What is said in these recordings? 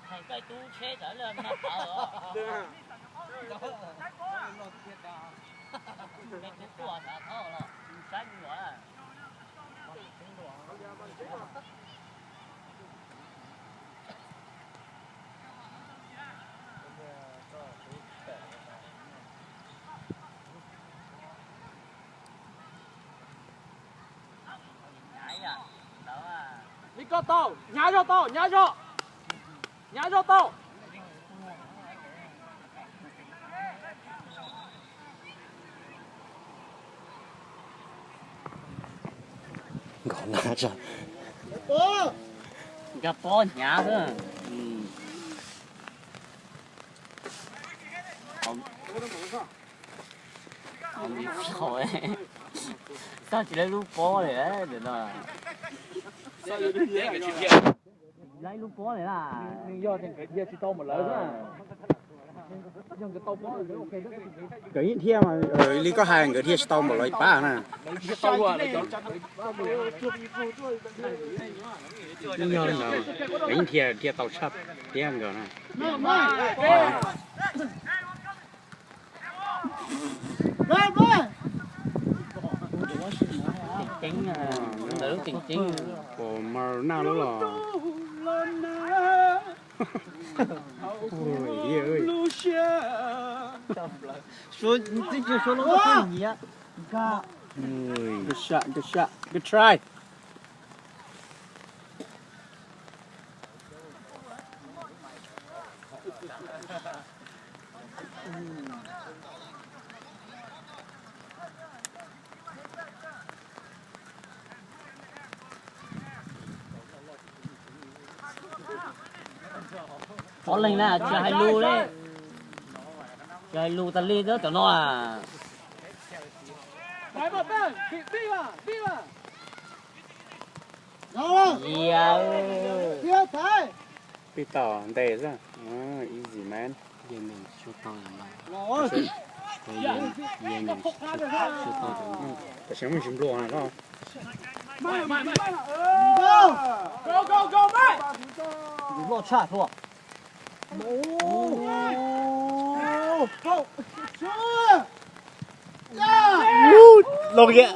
Theem koj tub tsheb tawm lawm no tawv os. Koj tub quaj xav thaub los saib kuv luam. Li koj tau, hnyav zog tau, hnyav zog. Hnyav zog tau. Nkag pob hnyav xwb. Txog tsis laib lub pob li no. Laib lub pob li na. Yog nkawd dhia tsis tau npaum lawv xwb. Nkawd yeej dhia mas, li koj hais nkawd dhia tsis tau npaum lawv ib pab na. Yeej yog li ntawd, nkawd yeej dhia, dhia tau tshaj thiab nkawd na. Teem ceeb, ntawm lub teem ceeb. Pom Maradona lub los. Good shot, good shot, good try. Pov leeg na, tsis hais lus li. Tsis hais lus tas li cov no. Pib tau ntes xwb. Easy man. Tam sim muaj tsis nplua no. Loj tshaj tuaj. Los kiag.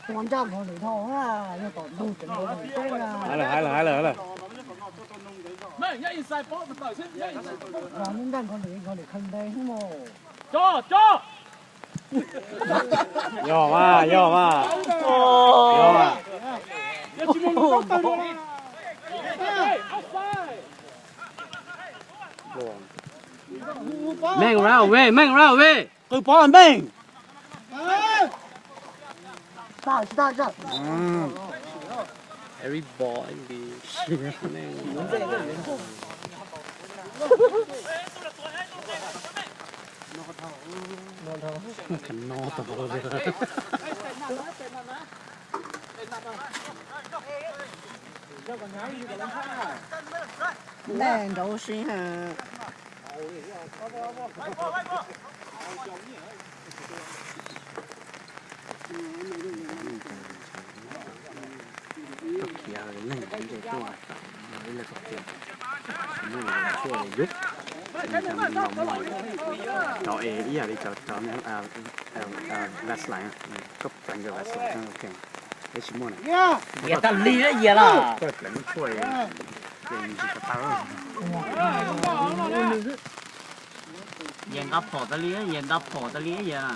Tua nraj nkaus lwm dhau, yog tom ntug ceev nkaus lwm teb na. Hais lawm, hais lawm, hais lawm, hais lawm. Tua nraj nkaus lwm, nkaus lwm khaws nte xwb mas. Yog mas, yog mas. Yog mas. Meej ra wb, meej ra wb. Qw pov meej. Every ball in the no. Neeg nrauv si ha. Koj khiav leej nce tuaj, ib leeg koj khiav, tsis muaj tshuaj yub, cov es ib yam li cov Vaseline, koj pleev cov Vaseline, ok, es tsis muaj na. Yias tas li na, yias los. Koj pleev lub tshuaj, yias nqa phom tas li, yias nqa phom tas li yias.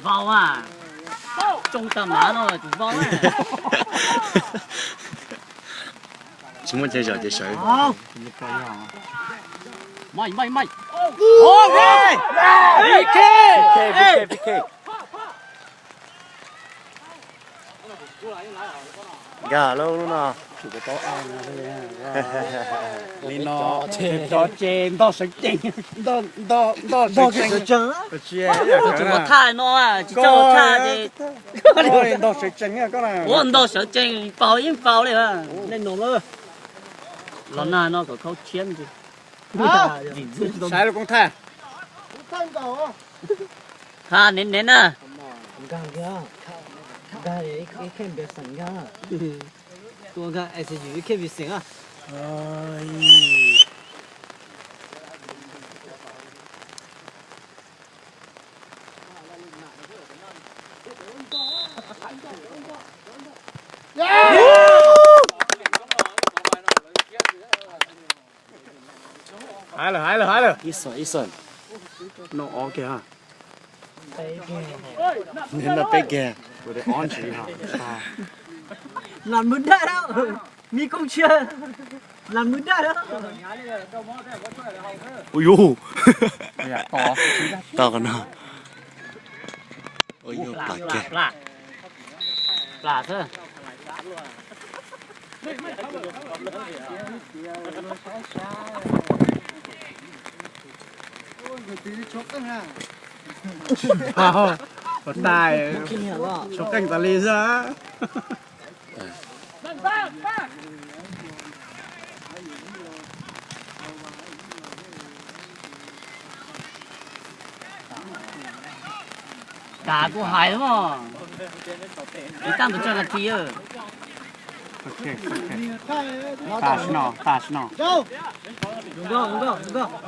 Vau a, tsoo tag mav no tus vau. Tsis muaj chaw zom ces sawv. Maj, maj, maj. P K, P K, P K. Nkag lub no. Li no, cov ces ntog sawv cees, ntog sawv cees. Tus thaj no tsis txawj thaj ces ntog sawv cees, ua ntog sawv cees, paus yeej paus li. Los nag no kom khaub tshiab ntsis. Saib lub koob thaj. Thaj nev nev na. Hais lawm, hais lawm, hais lawm. Ib xeem, ib xeem. Noj ob kiag. Noj peb kiag. Làm mưa đá đó. Mi công chia. Làm mưa đá đó. Ui yu. To qhov no. Ui yu, plas kiag. Plas xwb. Ua tais, tshuav qeej tas li xwb. Kam kuv hais mog, ib tag tus tsawg nas this. Tas no, tas no.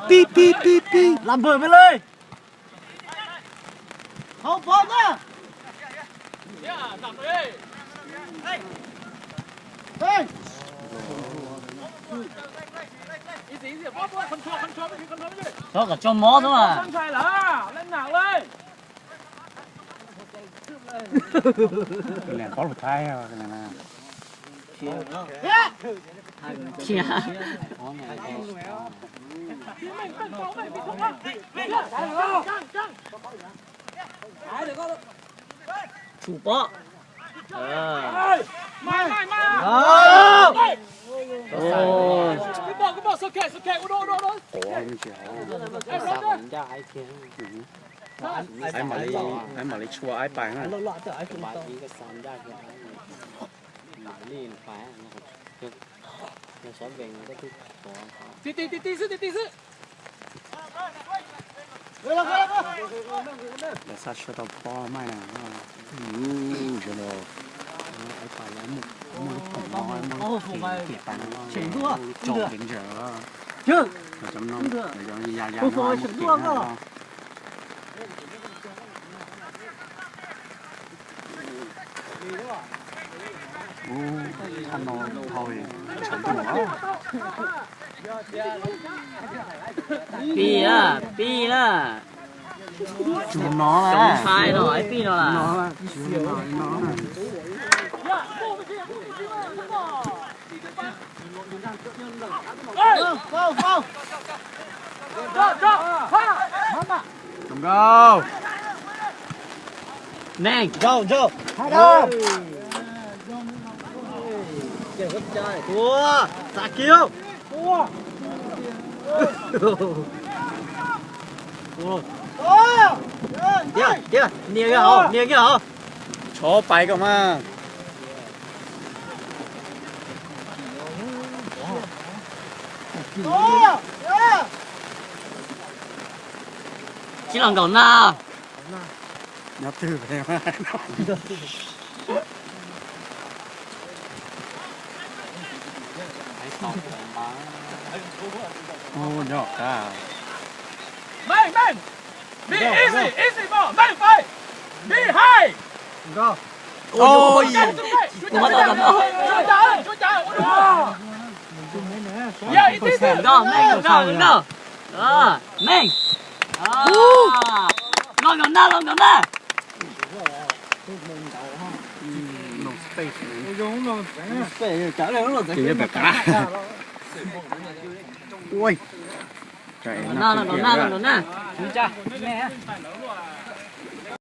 Pib, pib, pib, pib. Làm bừa bên đây. Không, phó nhá. Ê. Txhob kom tso mob xwb mas. Niam paub lus Thaib. Tsum pob. Aib mam li tshua aib pais na. Ti ti ti ti xwb. Lawv xa sawv tau pob maij na. Aib pais muaj lub khoom no, muaj lub khoom tiam tas no, lub tso ntsawg ntsawg. Lawv cov no, lawv cov ya ya no muaj tiam na. Ub, thaj no hau li tshav ntuj os. Pib na, pib na. Tsuas no na. Tsoov ntshai no, pib no las. Zoo nkauj. Neeg. Tua, xav kiv. Tiag, tiag, nias kiag hauv, nias kiag hauv. Tshov pais kom mas. Tsis los nkaum na. Nyob twg? Ub, nyob qab. Meej, meej. Be easy, easy ball. Meej pais. Be high. Ôi, ôi, ôi. Meej, meej. Los nkaum na, los nkaum na. Ces yog pem qab. Ua, no no no no no.